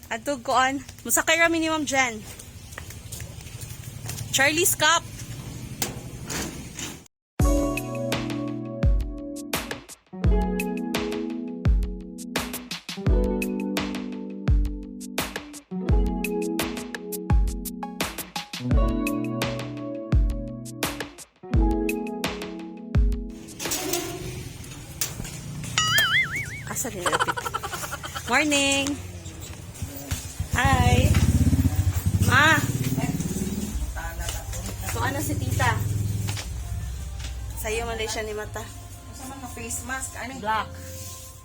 Adtog kuan. Musakay ra mi ni Ma'am Jen. Charlie's Cup. Asa ni lapit? Morning. Hi. Ma. So ano si tita? Sa'yo man siya ni mata. Sa mga face mask, ano? Black.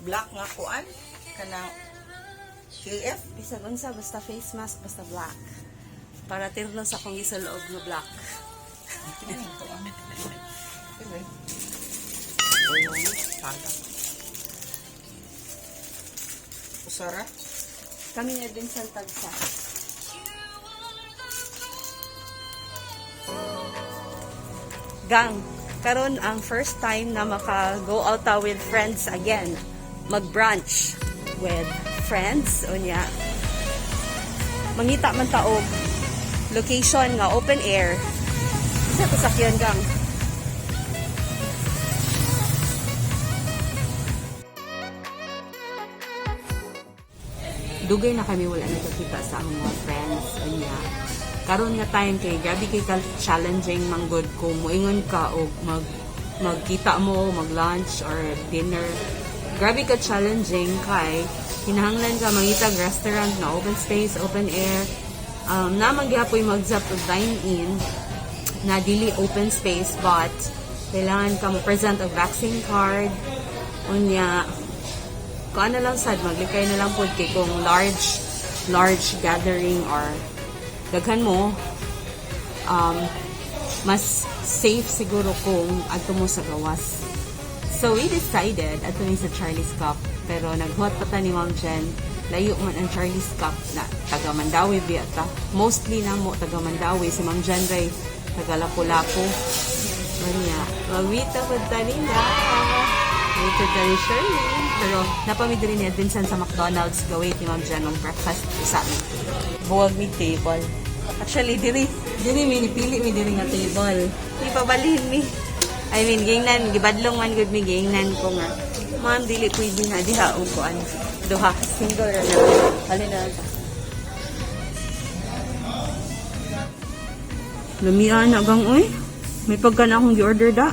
Black nga kuan kanang KF. Bisag unsa basta face mask basta black. Para tirno sa akong gisuloob nga black. Anyway. Taga. Usara? Kami ni Vincent Tagsa. Gang, karon ang first time na maka-go out ta with friends again. Mag-brunch with friends unya. Mangita man ta og location nga open air. Sa to sakyan, gang. Dugay na kami wala nagkakita sa among mga friends unya. Karon nga time kay grabe kay ka challenging manggod kung moingon ka og magkita mo, mag-lunch or dinner. Grabe ka challenging kay kinahanglan ka mangitag restaurant na open space, open air. Naman gihapoy mag-zap og dine-in na dili open space, but kailangan ka mo present og vaccine card unya. Kung ano lang sad, maglikay na lang pod kay kung large large gathering or daghan mo, mas safe siguro kung adto mo sa gawas. So we decided adto ni sa Charlie's Cup, pero naghuwat pa ta ni Ma'am Jen, layo man ang Charlie's Cup na taga Mandawi biya ta. Mostly na mo taga Mandawi, si Ma'am Jen ray taga Lapu-Lapu. Unya, mag-meet up ta nila. Later ta ni Shirley. Pero napami diri ni Vincent sa McDonald's, gawait ni Ma'am Jen mag breakfast usa mi. Buwag mi table. Actually, diri diri mi nipili mi diri nga table. Ipabalhin mi. I mean, gingnan, gibadlong man gud mi, gingnan ko nga. Ma'am, dili pwede nga diha og kuan. Duha, single ra na. Alin na lang. Lumian na gang oy. May pagka na akong gi-order da.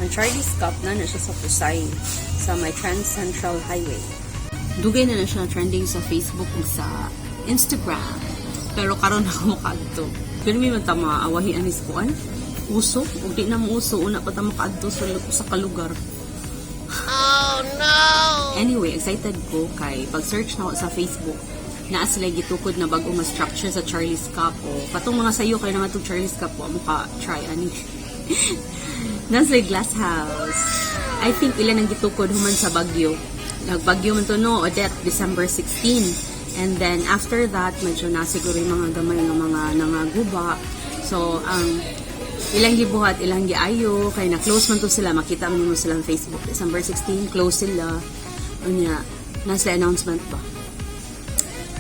Ang Charlie's Cup na na siya sa Pusay sa may Trans Central Highway. Dugay na na siya trending sa Facebook ug sa Instagram. Pero karon ako makaadto. Pero may man ta maawahi anis kuan. Uso ug di na mo uso una pa ta makaadto sa kalugar. Oh no. Anyway, excited ko kay pag-search na ako sa Facebook, naa sila gitukod na bag-o nga structure sa Charlie's Cup o katong mga sayo kay nga itong Charlie's Cup wa mo ka try ani. Nasa glass house. I think ilan ang gitukod human sa Bagyo. Nagbagyo man to no, Odette, December 16. And then after that, medyo na siguro yung mga gamay nga mga nangaguba. So, ang ilang gibuhat, ilang giayo, kay na-close man to sila, makita man mo silang Facebook. December 16, close sila. Unya, nasa announcement ba?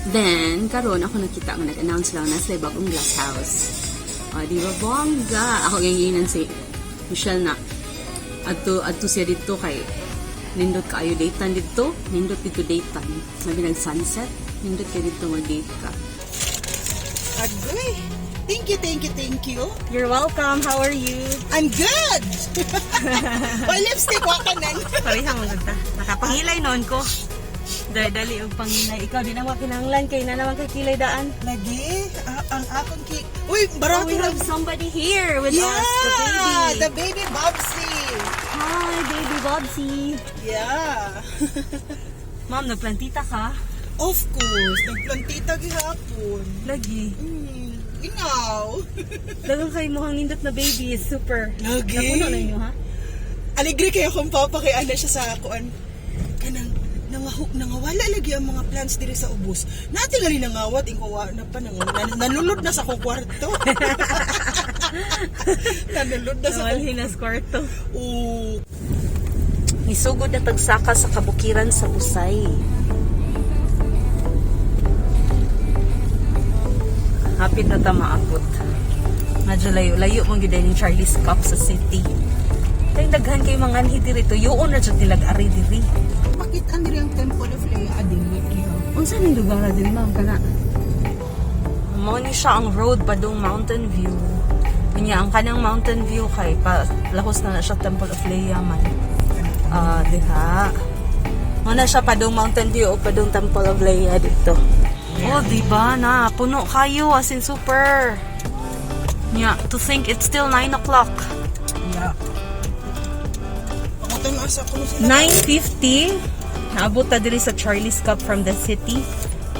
Then, karon ako nakita nga nag-announce lang na sila bagong glass house. O, di ba bongga? Ako ganyan si Michelle na adto adto siya dito kay nindot kaayo datean dito, nindot dito datean. Sabi nag sunset, nindot kay dito mag-date ka. Agoy. Thank you, thank you, thank you. You're welcome. How are you? I'm good! Well, lipstick, wa ka nan. Pareha mo ta. Nakapangilay noon ko. Dali dali og pangilay. Ikaw di na kinahanglan kay na naman kay kilay daan. Lagi, ah, ang akong ki... Uy, Oh, barato we lang. have somebody here with Yeah, us, the baby. the baby Bobsy. Hi, baby Bobsy. Yeah. Ma'am, nagplantita ka? Of course, nagplantita gihapon. Lagi. Ikaw. Dagang kay mukhang nindot na baby. Super. Lagi. Napuno na inyo, ha? Alegre kayo kung papa kay ana siya sa kuan. Kanang nangawala lagi ang mga plants diri sa ubos. Natingali nangawat ingko wa na pa nang, nanulod na sa akong kwarto. Nanulod na sa akong Nawalhin na sa kwarto. Oo. Nisugod na tagsaka sa kabukiran sa Usay. Hapit na ta maabot. Medyo layo-layo man gyud ni Charlie's Cup sa city. Kay daghan kay mga anhi diri to. Yuon na jud nilag ari diri. Makita nila ang Temple of Leia Adili. Unsa ning lugar na din, ma'am, kana? Mao ni siya ang road padung Mountain View. Unya ang kanang Mountain View kay pa lahos na na siya Temple of Leia man. Ah, diha. Mao na siya padung Mountain View o padung Temple of Leia dito. Oh, di ba na puno kayo, as in super. Nya, to think it's still 9 o'clock. Yeah. Pangutan asa ko sila. 9:50 naabot ta diri sa Charlie's Cup from the city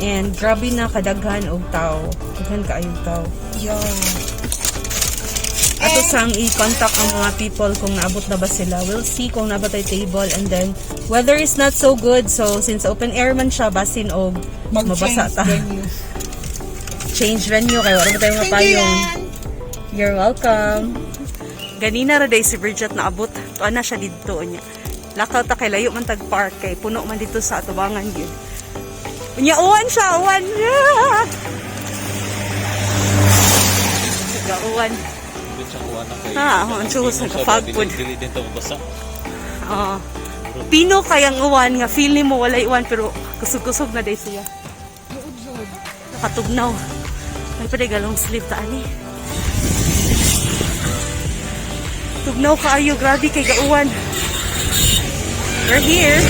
and grabe na kadaghan og tao, daghan kaayong tao. Yeah. Ato sang i-contact ang mga people kung naabot na ba sila. We'll see kung naabot ay table, and then weather is not so good, so since open air man siya, basin og mabasa ta. Venue. Change venue kay wala ba tayo Thank you, mapayong. Yan. You're welcome. Ganina ra day si Bridget naabot. Tuan na siya didto niya. Lakaw ta kay layo man tag park kay puno man dito sa atubangan gyud. Unya uwan siya, uwan. Gauwan. Ha, ang tsuhos nagka-fog pod. Dili din to mabasa. Oo. Pino kayang uwan nga feeling mo walay uwan pero kusog-kusog na day siya. Nakatugnaw. May pa galong sleeve ta ani. Tugnaw kaayo, grabe kay gauwan. We're here.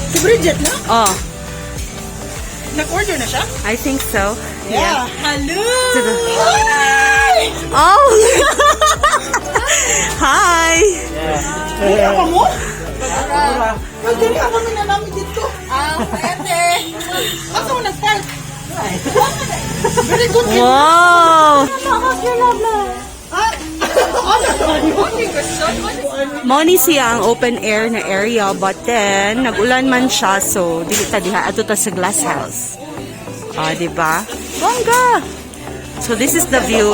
Si Bridget na? Oh, Nag-order na siya? I think so. Yeah. Hello! Hi! Oh! Hi! Dili ako mo? Ay, dili ako na namin dito. Ah, pwede. Asa mo nag-park? Very good. Wow! Ah, Mao ni siya ang open air na area, but then nag-ulan man siya, so dili ta diha, adto ta sa glass house. Ah, di ba? Bongga. So this is the view.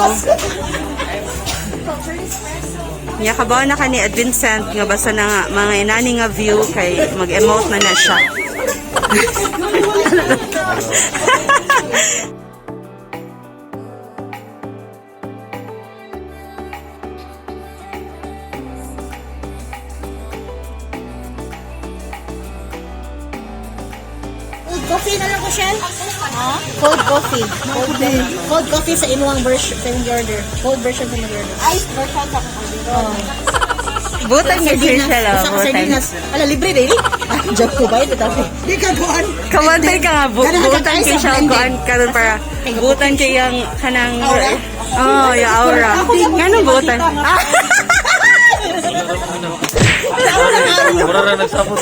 Nya kabaw na ka ni Ed Vincent nga basta na nga mga inani nga view kay mag-emote na na siya. Cold coffee na lang ko, Shell. Cold coffee. Cold coffee sa imuang version, sa imong order. Cold version sa imong order. Ice version sa akong order. Butan nga siya lang. Sa Butan. sardinas. Ala, libre dili. Job ko ba ito? Di ka kuan. Kamantay ka nga, butan kay siya kuan karon para butan kay yang kanang Aura? Oh, ya aura. Nganong butan? Ah, Mura ra nagsabot.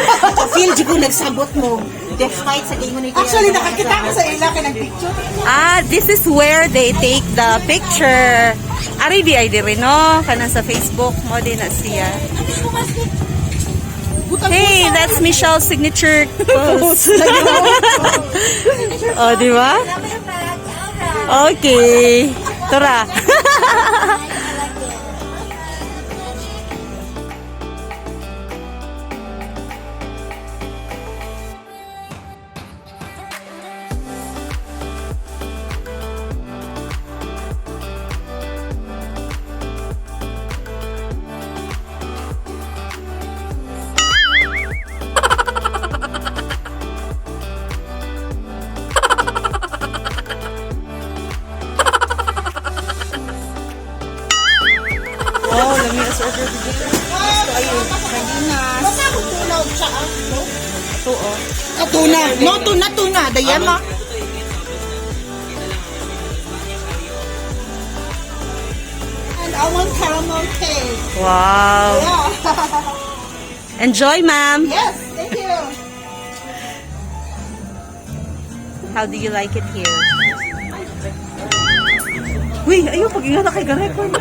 Feel ko nagsabot mo. Despite sa gingon ni Kuya. Actually, nakakita ko sa ila kay nag-picture. Ah, this is where they take the picture. Ari di ay diri no, kanang sa Facebook mo din na siya. Hey, that's Michelle's signature pose. Oh, di ba? Okay. Tara. Oh, lami as order dito. Basta ako tuna og tsaa. Ito oh. Ah, tuna. No, tuna, tuna. Dayama. And I want caramel cake. Wow. Enjoy, ma'am. Yes, thank you. How do you like it here? Uy, ayaw, pag na kay record.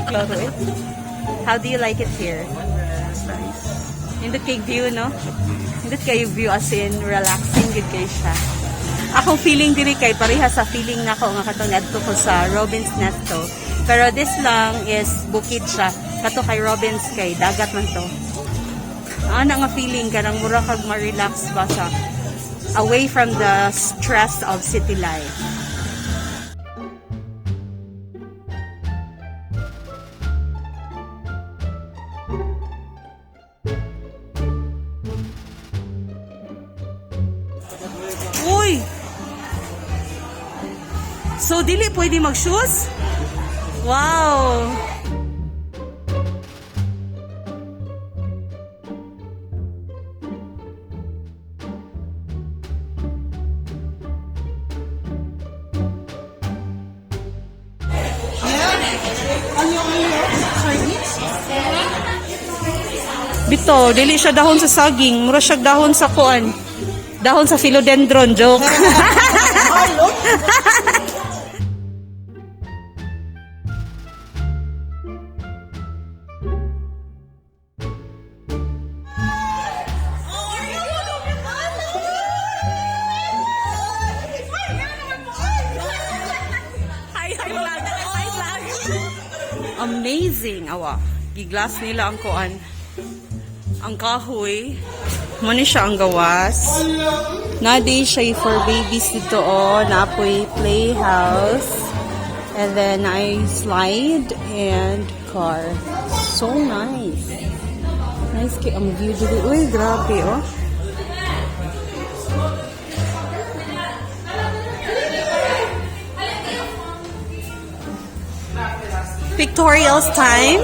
Klaro eh. How do you like it here? It's nice. Nindot kay view, no? Nindot kayo view as in relaxing gud kay siya. Akong feeling diri kay pareha sa feeling nako nga katong adto ko sa Robin's Nest to. Pero this lang is bukid siya. Kato kay Robin's kay dagat man to. Ana nga feeling kanang mura kag ma-relax ba sa away from the stress of city life. Uy! So, dili pwede mag-shoes? Wow! Ano ano? Sardines? Bito, dili siya dahon sa saging. Mura siya dahon sa kuan. Dahon sa philodendron, joke. Halo? Hi, hi, vlog. Hi, vlog. Amazing, awa. Giglas nila ang kuan. Ang kahoy. Muna siya ang gawas. Nadi siya for babies dito, oh. Napoy playhouse. And then I slide and car. So nice. Nice kay ang view dito. Uy, grabe, oh. Pictorials time.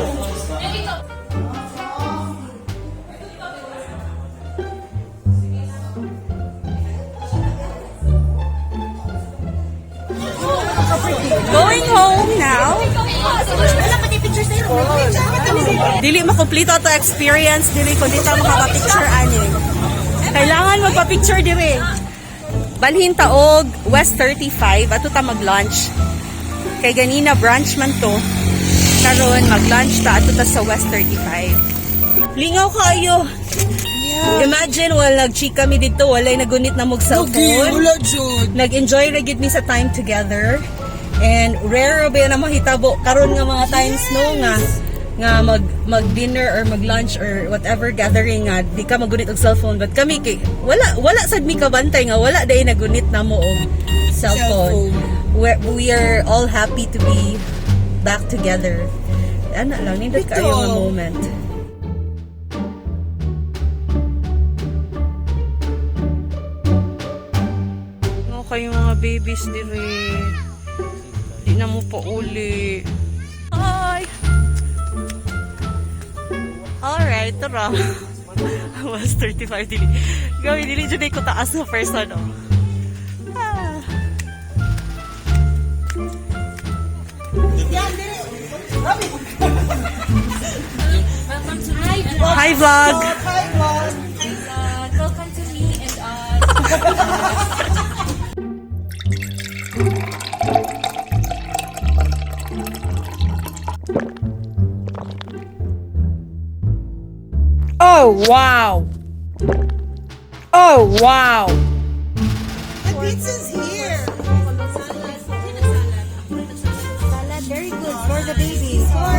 Going home now. Wala pa picture sa'yo. Dili makumpleto ato experience dili kun di ta makapicture ani. Kailangan magpa-picture diri. Balhin ta og West 35 ato ta mag-lunch. Kay ganina brunch man to. Karon mag-lunch ta ato ta sa West 35. Lingaw kaayo. Imagine while nag-chika mi dito, walay nagunit na mog Okay, cellphone. wala jud. Nag-enjoy ra gid mi sa time together. And rare ra ba na mahitabo karon nga mga times no nga nga mag dinner or mag lunch or whatever gathering nga di ka magunit og cellphone, but kami kay wala sad mi kabantay nga wala day nagunit na mo og cellphone. Cellphone. We are all happy to be back together. Ana lang nindot kaayo nga Bitaw. moment. No, kayo mga babies dire. Di na mo pa uli. Hi! Alright, tara. Was 35 dili. Gawin, dili dyan ko taas na person, oh. Ah. Hi, vlog! Hi, vlog. Welcome to me and us. Oh, wow. Oh, wow. The pizza's here. Salad, very good for the baby. For